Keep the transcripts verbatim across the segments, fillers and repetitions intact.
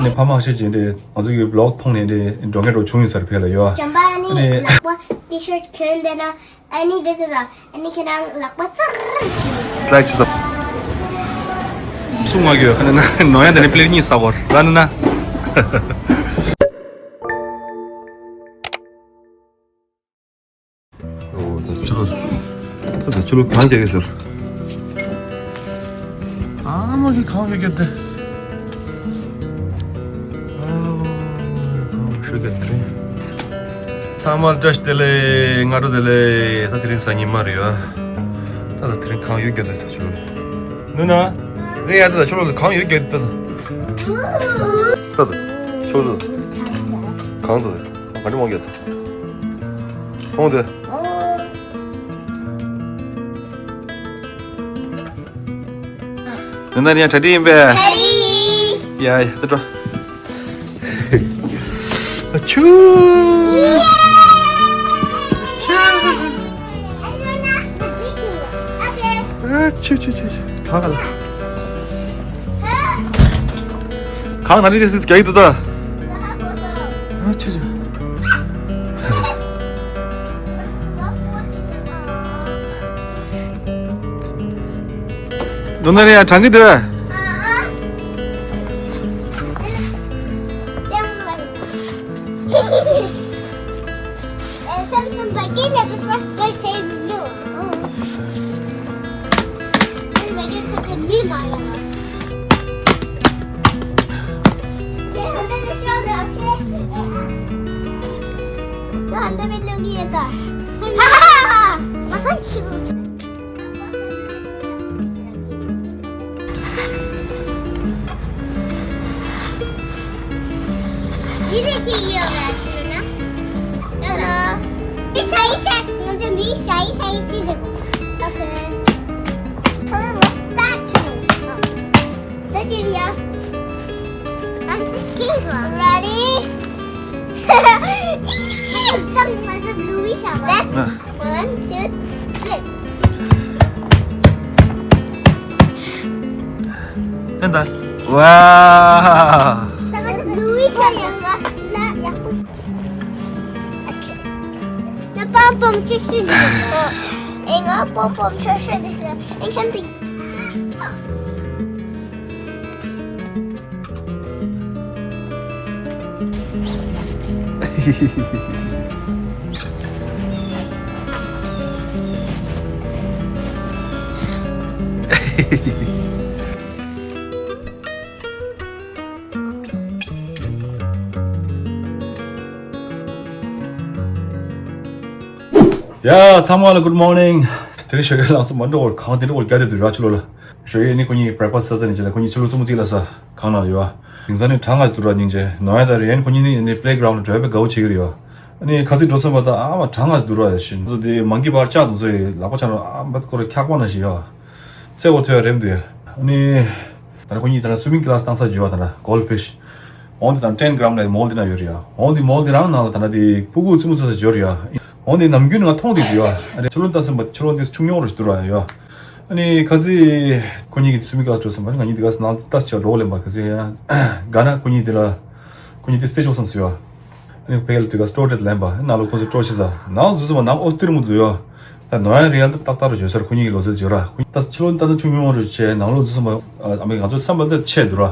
ནི་ཕ་མ་ཤེས་ཀྱི་འདི་ང་ཚོ་གི་vlog་མཐོང་ནས་འདི་འགྲོ་མཁན་འགྲོ་བྱུང་ཡིན་ས་རེད་ཕེབས་ལ་ཡོད། བྱམས་པ་ནི་ནི་ལག་པ་T-shirt་གྱོན་བསྡད་ན་ཨ་ནི་འདི་ཚོ་ལ་ཨ་ནི་ཁྱེད་རང་ལག་པ་ཙར་ཞིག་slide་བྱེད་ས། སུ་མ་གྱོད་ཁ་ན་ན་ནོ་ཡ་འདི་ནི་plate་གཉིས་ས་བོར་ར་ནི་ན། ཨོ་ད་ཆུ་ལོ། ད་ད་ཆུ་ལོ་གང་རྒྱག་གི་ཟེར། ཨ་མ་གི་གང་ཡོད་གི་དེ། ཨ་ཤུ་གི་དེ་རིང་། ཚང་མ་བཀྲ་ཤིས་བདེ་ལེགས། སྔ་དྲོ་བདེ་ལེགས། ད་དེ་རིང་གཟའ་ཉི་མ་རེད་ཡ། ད་ད་དེ་རིང་གང་ཡོད་གི་དེ་ཆུ་ལོ། ནུ་ན། རེད་ཡ། ད་ད་ཆུ་ལོ་གང་ཡོད་གི་དེ། ད་ད་ཆུ་ལོ། གང་ད་གང་འདྲ་མང་གི་དེ། ཁོང་དེ། ནན་ན་ཡང་གྲ་སྒྲིག་ཡིན་པས། གྲ་སྒྲིག་ཡ་ཡ་ད་འགྲོ། ཨ་ཆུ། ཆུ། ཨ་ཆུ་ཆུ་ཆུ་ཆུ། གང་ལ། གང་ན་ནི་དེ་སི་རྒྱ་ཡིག་ཏུ་ད། ཨ་ཆུ་ཆུ། ནུ་ན་རེ་ཡང་གྲང་གི་འདུག Ready? One, two, three. ད་ད། ཝའོ། ད་ང་ཚོ་blue་ཤ་ཡང་ང་ལ་ཡག་པོ། ང་པོམ་པོམ་ཆེ་ཤོས་འདི་ཨེ་ང་པོམ་པོམ་ཆེ་ཤོས་འདི་ཤ་ཨེ་ཁན་ཏི། ཡ། ཚང་མ་ལ་good morning། དེ་རིང་ཞོགས་ཀས་ལངས་སོང་མ་འགྲོ་བར་གང་དེ་འགྲོ་བར་རྒྱ་དེ་དུ་ར་ཆུ་ལོ་ལ། ཞོགས་ཀས་ནི་ཁོ་གཉིས་breakfast་ས་ས་ནས་བྱས་ལ་ཁོ་གཉིས་ཆུ་ལོ་བཙུན་མོ་གཅིག་ལ་ས་གང་ན་ལ་ཡོད། དེང་སང་ནི་གྲང་ང་ཞིག་འདུག་ར་སྙིང་རྗེ། ནོ་ཡ་དང་རི་ཡན་ཁོ་གཉིས་ནི་ནི་playground་ལ་འགྲོ་བའི་དགའ་བོ་བྱེད་ཀྱི་རེད་ཡོད། ཨ་ནི་ཁ་ཚིག་འགྲོ་སོང་བ་དང་ཨ་མ་གྲང་ང་ཞིག་འདུག་ར་ཡ་ཤི་ཚོ་དེ་མང་གི་བར་ལྕགས་དང་ཚོ་ཡི་ལག་པ་ཆ་ར་ཨ་མ་ཁོ་ར་འཁྱག་པ་ན་ཞིག་ཡོད། ཚེ་འོ་ཐོས་རེམ་དུས། ཨ་ནི། ད་ནི་ཁོ་གཉིས་ད་ནི་swimming class་བཏང་ས་འཇུ་བ་ད་ནི་gold fish། འོང་དེ་ད་ནི་ten gram་ལ་མོལ་དེ་ན་ཡོད་རེད་ཡ། འོང་དེ་མོལ་དེ་རང་ནང་ལ་ད་ནི་དེ་ཕྲུ་གུ་ཙི་མོ་ཙི་ས་འཇུ་རེད་ཡ། འོང་དེ་ནམ་རྒྱུན་ང་མཐོང་དེ་འདུག་ཡ། ཨ་ནི་ཆུ་ལོན་ལྟ་ཟིན་པ་ཆུ་ལོན་དེ་ཆུང་ཉུང་རུ་འདུག་ར་ཡ། ཨ་ནི་ཁ་ཚིག་ཁོ་གཉིས་ཀྱི་swimming class་འགྲོ་ཟིན་པ་ང་གཉིས་དེ་ག་ནང་ལྟ་ཞིག་འགྲོ་ལེན་པ་ཁ་ཚིག་ཡ། ག་ན་ཁོ་གཉིས་དེ་ལ། ཁོ་གཉིས་དེ་རྩེ་ཆོག་སོང་ཟེར་ཡ། ཨ་ནི་ཕ་གི་ལ་དུས་ཀ་སི་ཊོར་ཊེ་ལེན་པ་ནང་ལོ་ཁོ་ཚོ་སྤྲོ་ཤི་ས་ནང་ལོ་འཛུལ་སོང་བ་ནང་ཨོ་སྟིར་མོ་འཛུལ་ཡོད། ད་ནོ་ཡ་རི་ཡ་ཏག་ཏག་རུ་བརྗོད་སར་ཁོ་གཉིས་ཀྱི་ལོ་ཚད་བརྗོད་ར་ཁོ་གཉིས་ད་ཕྱི་ལོ་ད་ད་ཆུང་ཆུང་རུ་བྱས་ནང་ལོ་འཛུལ་སོང་བ་ཨ་མི་ང་ཚོ་བསམ་པ་ད་ཆེ་འདུག་ར། ཨ་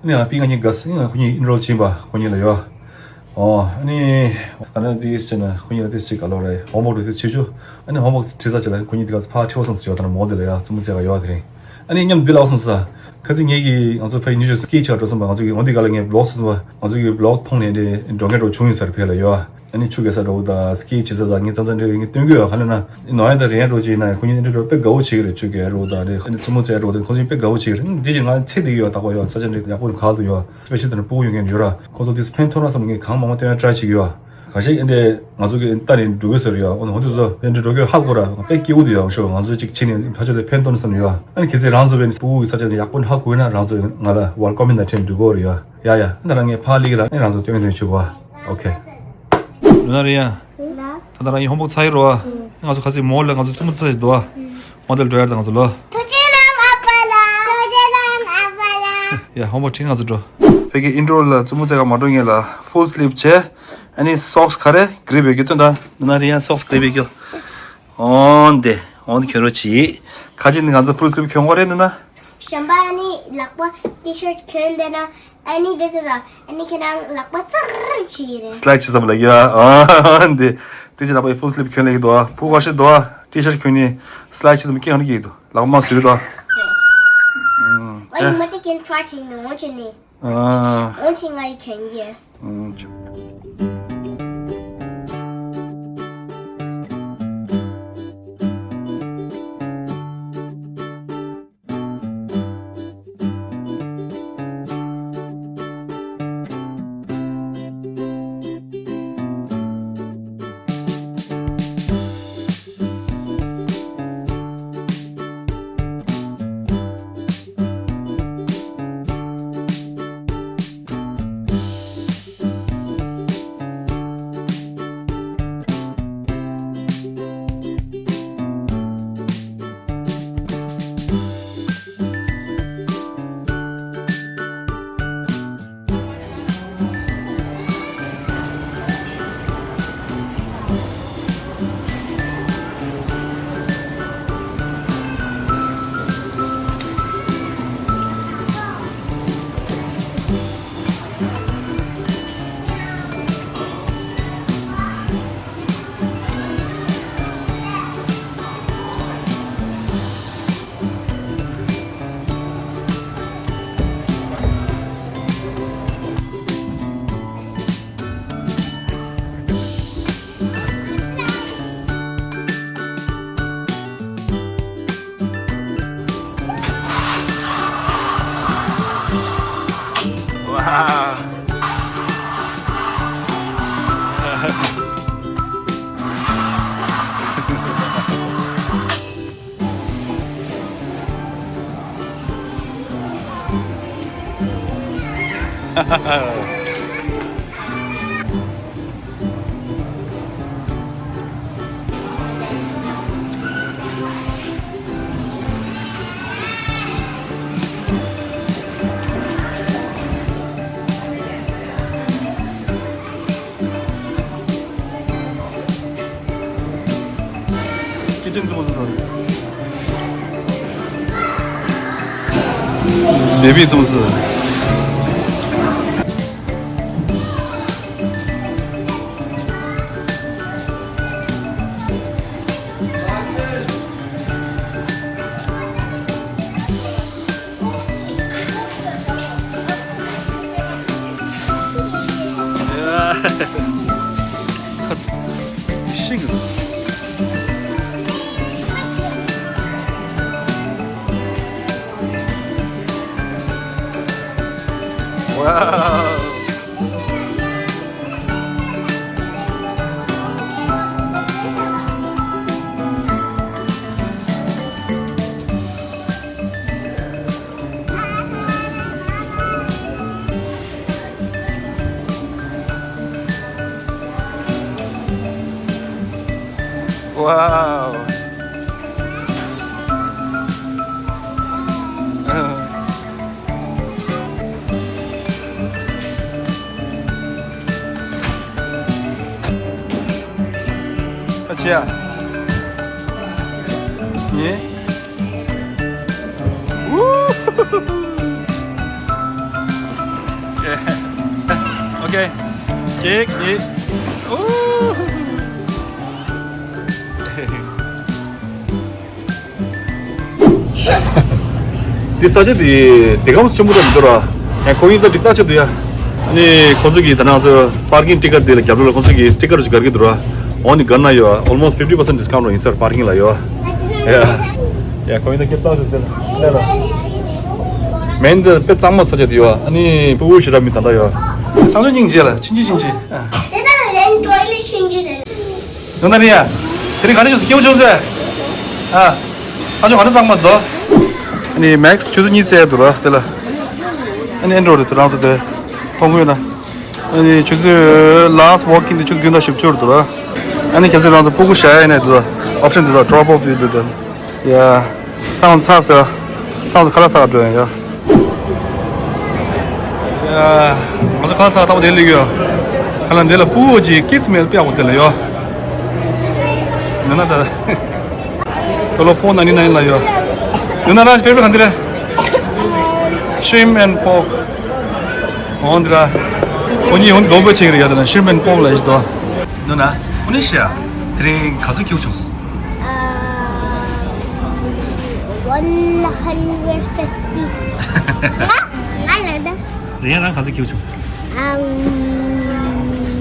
ནི་ང་པི་ང་གཉིས་དགའ་སི་ང་ཁོ་གཉིས་ཨིན་རོལ་ཕྱིན་པ་ཁོ་གཉིས་ལ་ཡོད། ཨོ་ཨ་ནི་ད་ནི་དེ་བྱས་ན་ཁོ་གཉིས་ལ་དེ་ཅིག་ག་ལོ་རེད་ཧོམ་ཝོག་རུ་དེ་བྱེད་རྒྱུ། ཨ་ནི་ཧོམ་ཝོག་བྲིས་ས་ཅིག་ལ་ཁོ་གཉིས་དེ་ག་ཕར་ཁྲིད་འོ་སོང་ཟེར་ཡོད། ད་ནི་མོ་དེ་ལ་ཡ་བཙུན་མོ་བཙས་ག་ཡོད་དེ་རིང་། ཨ་ནི་མཉམ་འདི་ལ་འོ་སོང་ཟེར། ཁ་ཚིག་ངེད་ཀྱིས་ང་ཚོ་ཕ་ཡི་ཉི་ཤུ་སི་ཀི་བྱ་འགྲོ་སོང་བ་ང་ཚོ་གི་འོ་འདི་ག་ལ་ངས་བི་ལོག་སོང་བ་ང་ཚོ་གི་བི་ལོག་མཐོང་ནས་འདི་འགྲོ་མཁན་འགྲོ་བྱུང་ཡིན་ཟེར་ཕེབས་ལ་ཡོད། ཨ་ནི་ཆུ་གེ་ས་འགྲོ་ད་སི་ཀི་བྱེད་ས་ད་ངས་ཙམ་ཙམ་འདྲ་ངས་སྟོན་གི་ཡོད། ག་ལ་ན་ནོ་ཡ་ད་རེ་ཡ་འགྲོ་བྱེད་ན་ཁོ་གཉིས་འདི་འགྲོ་དཔེ་དགའ་བོ་བྱེད་གི་རེད། ཆུ་གེ་འགྲོ་ད་རེད། ཨ་ནི་བཙུན་མོ་བཙས་འགྲོ་ད་ཁོ་གཉིས་དཔེ་དགའ་བོ་བྱེད་གི་རེད། འདི་ཅིག་ང་ཚེ་འདི་གི་ཡོད་རྟག་པ་ཡོད། ས་ཆ་འདི་ཡག་པོ་ག་ལ་འདུག་ཡོད། སྤེ་ཤལ་ད་ནི་སྤུ་གུ་ཡོད་མཁན་ཡོད་ར་ཁོ་ཚོ་དེ་ཕན་ཐོགས་ན་བསམ་ངས་གང་མང་མང་སྟོན་ཡ་ཊ་རའེ་བྱེད་གི་ཡོད། ག་ཤེད་ཨེ་འདྲས་ང་ཚོ་གི་ལྟ་ནས་འགྲོ་གི་ཟེར་ཡོད། འོ་ན་འོ་དེ་ཚོ་ཨེ་འདྲས་འགྲོ་གི་ཧ་གོ་ར་དཔེ་སྐྱིད་པོ་དེ་ཡོད་ཤོག་ང་ཚོ་གཅིག་ཕྱིན་ནས་ཕ་ཆོས་དེ་ཕན་ཐོགས་བསམ་ཡོད། ཨ་ནི་ཁྱེད་ཚོས་རང་ཚོ་བའི་སྤུ་གུ་གི་ས་ཆ་དེ་ཡག་པོ་ཧ་གོ་ན་རང་ཚོ་ང་ལ་ཝེལ་ཀམ་མེན་ཊ་ནང་འཁྲིད་འགྲོ་གི་རེད་ཡ། ཡ་ཡ་ཨ་ད་ལ་ངས་ཕ་ལི་གི་ར་ཨེ་རང་ཚོ་སྟོན་སྟོན་བྱེད་གོ། ཨོ་ཁེ། ལུ་ན་རེ་ཡ། ད་ད་རང་ཡིན་ཧོམ་ཝོག་ཚར་ཡོད་རོ། ང་ཚོ་ཁ་ཚིག་མོལ་ལ་ང་ཚོ་ཙུམ་ཙ་ཞིག་འདུག་ཨ། མོ་དེ་ལ་འགྲོ་ཡར་ད་ང་ཚོ་ལོ། ཐུགས་རྗེ་གནང་ཨ་ཕ་ལགས། ཐུགས་རྗེ་གནང་ཨ་ཕ་ལགས། ཡ་ཧོམ་ཝོག་ཁྲིད་ང་ཚོ་འགྲོ། ཕ་གི་ཨིན་ཌོར་ལ་རྩེད་མོ་རྩེ་ག་མ་འགྲོ་སྔོན་ལ་ཕུལ་སི་ལིབ་བྱས། ཨ་ནི་སོག་སི་ག་རེ་གྷི་རིབ་ཡོད་རྒྱུ་སྟོན་དང་། ནུ་ན་རེ་ཡ་སོག་སི་གྷི་རིབ་ཡོད་རྒྱུ། འོན་ཏེ་འོན་ཏེ་གྱོན་རོགས་གྱིས། ཁ་ཅིག་ནི་ང་ཚོ་ཕུལ་སི་ལིབ་གྱོན་དགོས་རེད་ནུ་ན། གཞན་པ་ཨ་ནི་ལག་པ་ཊི་ཤར་གྱོན་བསྡད་ན་ཨ་ནི་དེ་དེ་ལ་ཨ་ནི་ཁྱེད་རང་ལག་པ་ཙར་བྱེད་ཀྱི་རེད། སི་ལའིཌ་བྱེད་བསམ་ལ་ཡ། འོན་ཏེ་དེ་ཅི་ལག་པ་ཕུལ་སི་ལིབ་གྱོན་ལེ་གི་འདུག་ཨ། ཕུ་ག་ཤི་འདུག་ཨ། ཊི་ཤར་གྱོན་ནི་སི་ལའིཌ་བྱེད་བསམ་སྐད་གང་གི་འདུག་ལག་པ་མ་བཟོས་འདུག་ཨ། ཨ་ཡིན་མ་ཅིག་གིན་ཊི་རའི་བྱེད་ནི་འོང་བྱེད་ནི། ཨ། འོང་ཕྱིན་ང་ཡི་གྱོན་གྱི། ཨུམ། ཁྱེད་ཅན་ཙི་མོ་ཟི་དང་། བེ་བི་ཙི་མོ་ཟི། Wow. Wow. ཨ་ཅེ། ཡེ། ཝུ། ཨོ་ཁེ། ཅེག་ཡེ། ཝུ། འདི་ས་ཆ་འདི་དེ་ག་མོ་ཆེན་པོ་འདྲ་མི་འདུག་ར། ཡང་ཁོ་གཉིས་ད་འགྲིག་ཐག་ཆོད་འདུག་ཡ། ཨ་ནི་ཁོ་ཚོ་གིས་ད་ནང་ཚོ་པར་ཀིང་ཊི་ཀེ་ཊི་འདི་ལ་རྒྱབ་ལོགས་ལ་ཁོ་ཚོ་གིས་སི་ཊི་ཀེ་ཊི་ཞིག་སྒར་གྱི་འདུག་ར། འོ་ནི་སྒར་ན་ཡོད། Almost fifty percent discount ར་ཡིན་ས་རེད་པར་ཀིང་ལ་ཡོད། ཡ། ཡ་ཁོ་གཉིས་ད་སྐད་ཐག་ཆོད་ཟེར་ལ་ལ། མེན་འདི་དཔེ་གཙང་མ་ས་ཆ་འདི་ཡོད། ཨ་ནི་ཕྲུ་གུ་ཞེ་དྲག་མི་ད་ལྟ་ཡོད། སང་ཉིན་སྙིང་རྗེ་ལ་ཕྱིན་ཅི་ཕྱིན་ཅི། ཨ། དེ་ད་ལན་ཊོའི་ལེཊ་ཕྱིན་ཅི་དེ། ཡོང་ན་རེད་ཡ། དེ་རིང་ག་རེ་བྱུང་སོང་སྐྱེ་བོ་བྱུང་སོང་། ཨ། ཨ་ཅོ་ག་རེ་གཙང་མ་འདུག་ཨ་ནི་མེག་སི་ཆུ་ཚོད་གཉིས་བཙལ་འདུག་ར་དེ་ལ། ཨ་ནི་ཨེན་ཌོ་རེད་དེ་རང་ཚོ་དེ། མཐོང་གི་ཡོད་ན། ཨ་ནི་ཆུ་ཚོད་ལཱ་སི་ཊི་ཝོག་ཀིང་དེ་ཆུ་ཚོད་བདུན་དང་བཞི་བཅུ་རེད་འདུག་ར། ཨ་ནི་ཁྱེད་ཚོ་རང་ཚོ་སྤུ་གུ་བཞག་ཡ་ཡིན་ན་འདུག་ར། ཨོབ་ཤན་འདུག་ར། ཌོབ་ཨོཕ་ཡོད་འདུག་དེ། ཡ། ཐང་ཚ་ཟེར། ཐང་ཁ་ལག་ཟ་ག་འགྲོ་ཡ་ཡ། ང་ཚོ་ཁ་ལག་ཟ་ལྟ་བུ་དེ་ལ་ཡོད། ཁ་ལག་འདི་ལ་ཕྲུ་གུ་ཅིག་kids meal དཔེ་ཡག་པོ་དེ་ལ་ཡོད། ནི་ན་ད། ཁོ་ལོ་four ninety nine ལ་ཡོད། ནི་ན་རང་favorite ག་འདི་རེད། Shrimp and pork. འོ་འདི་ར། ཁོ་གཉིས་འོ་འདི་སྡོམ་པོ་ཆེ་གི་རེད་ཡ། དེ་ན་shrimp and pork ལ་ཡིན་ཞིག་དོ། ནི་ན་ཁོ་ནི་ཤ། དེ་རིང་ག་ཚོད་ཁྱེར་བྱུང་། Uh, one hundred fifty. I like that. རེད་ཡ། རང་ག་ཚོད་ཁྱེར་བྱུང་། Um,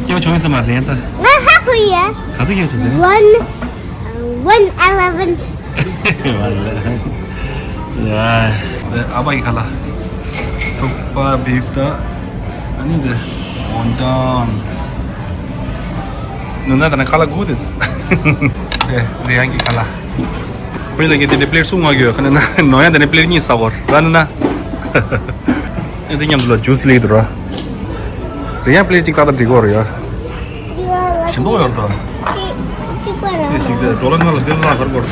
ཁྱེར་བྱུང་ཡིན་ས་མ་རེད་ད། ང་ཧ་གོ་ཡ། ག་ཚོད་ཁྱེར་བྱུང་ཟེར། One, uh, one eleven. ཡ། ཨ་ཕ་གི་ཁ་ལག་ཐུག་པ་beef དང་། ཨ་ནི་དེ་wonton། ནུ་ན་ད་ན་ཁ་ལག་དགུ་དེ། དེ་རེ་ཡང་གི་ཁ་ལག་ཁོ་ལ་གི་དེ་ནི་plate གསུམ་མངགས་ཡོད། ཁ་ན་ན་ནོ་ཡང་དེ་ནི་plate གཉིས་ཟ་བར་ར་ནི་ན། ཨེ་དེ་མཉམ་དུ་ལ་juice ལེགས་འདུག་ར། རེ་ཡང་plate གཅིག་ཏག་ཏག་འགྲིག་གོ་ར་ཡ། ཞིམ་པོ་ཡོད་ར། དེ་ཞིག་དེ་ཌོ་ལར་ལྔ་ལ་དེ་ལ་གར་གོ་ར།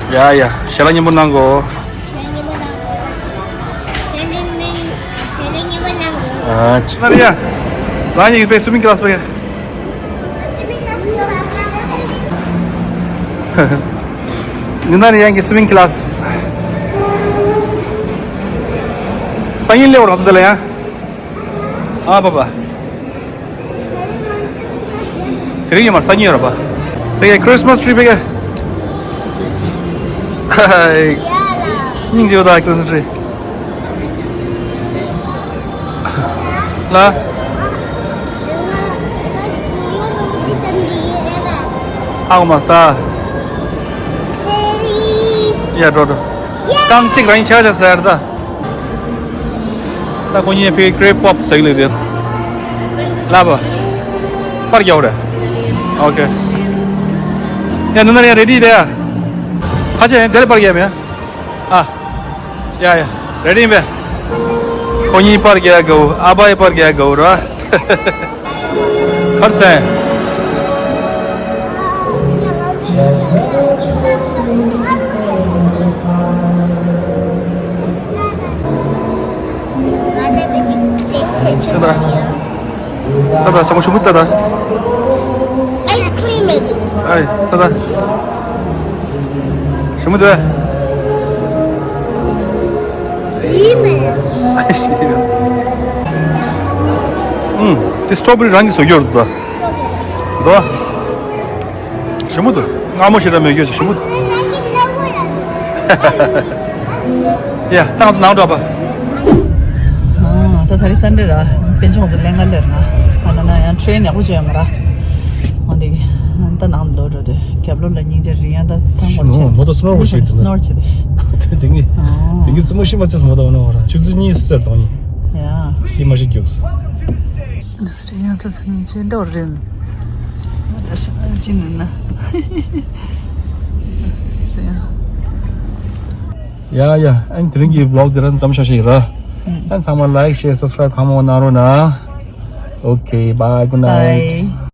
ཡ་ཡ། ཞལ་ལག་མཉམ་པོ་གནང་གོ། ཞལ་ལག་མཉམ་པོ་གནང་གོ། ཞལ་ལག་མཉམ་པོ་གནང་གོ། ཨ་ཅི་ན་རེ་ཡ། རང་ཉིད་ཀྱི་དཔེ་swimming class པའི། ནི་ན་རེ་ཡང་གི་swimming class། སང་ཉིན་སླེབས་རོགས་ཚོ་དེ་ལ་ཡང་། ཨ་པ་པ། དེ་རིང་ཡོད་མ་སང་ཉིན་ཡོད་ར་པ། དེ་གའི་Christmas tree ཕ་གི། ཧའི། སྙིང་རྗེ་པོ་ད་Christmas tree། ལ། ཧ་གོ་མ་སྟ། ཡ་འགྲོ་འགྲོ། རྐང་གཅིག་རང་ཆ་ཆ་ཟེར་ད། ད་ཁོ་གཉིས་ཕའི་grape pop ཟེར་གི་ལེ་དེ། ལ་པ། པར་རྒྱག་རེད། ཨོ་ཁེ། ཡ་ནུ་ན་རེ་ready རེད། ཁ་ཆེ་དེ་ལ་པར་རྒྱག་མེད། ཨ། ཡ་ཡ། ready ཡིན་པས། ཁོ་གཉིས་པར་རྒྱག་དགོས། ཨ་ཕ་ཡི་པར་རྒྱག་དགོས་ར། ཁར་སེ། ད་ད། ད་ད་ཞྭ་མོ་ཞྭ་མོ་ད་ད། Ice cream ཨེ་འདུག་ཨའི་ས་ད། ཞྭ་མོ་ད། ཨའི་ཤི། ཨུམ། དེ་strawberry རང་གི་བཟོ་རྒྱུ་རེད་ད། དོ། ཞྭ་མོ་ད། སྔ་མོ་ཞེ་དྲག་མེད་རྒྱུ་ཞྭ་མོ་ད། ཡ། ད་ང་ཚོ་ནང་འགྲོ་པ། ཨ། ད་ད་རེས་སན་ཌེ་ར། དཔལ་འབྱོར་ཚོ་ལས་ཀ་ལས་ར། ང་ད་ན་ཡང་ཊེན་ཡག་པོ་བྱས་ཡོད་མ་ར། འོ་འདི་གི། ད་ནང་ལོག་འགྲོ་དུས་རྒྱབ་ལོགས་ལ་སྙིང་རྗེ་རིང་ཡང་ད་ཐང་མོ་ཆེ། མོ་ད་snore བྱེད་འདུག snore བྱེད་དུས། དེ་དེ་ངས། ཨ། དེ་ངས་ཙི་མོ་ཤི་མ་ཚེ་མོ་ད་འོ་ན་འོ་ར་ཆུ་ཚོད་གཉིས་སར་གཏོང་ཡིན། ཡ། ཤི་མ་ཤི་རྒྱུགས། རིང་ཡང་ད་སྙིང་རྗེ་འགྲོ་རེད། ད་ཤ་ཅི་ནི་ན། ཡ་ཡ། ཨན་དེ་རིང་གི་vlog འདི་རང་མཚམས་བཞག་ཤེས་ར། ཨན་ཚང་མ་like share subscribe གང་མང་གནང་རོགས་གནང་། Okay, bye, good night. Bye.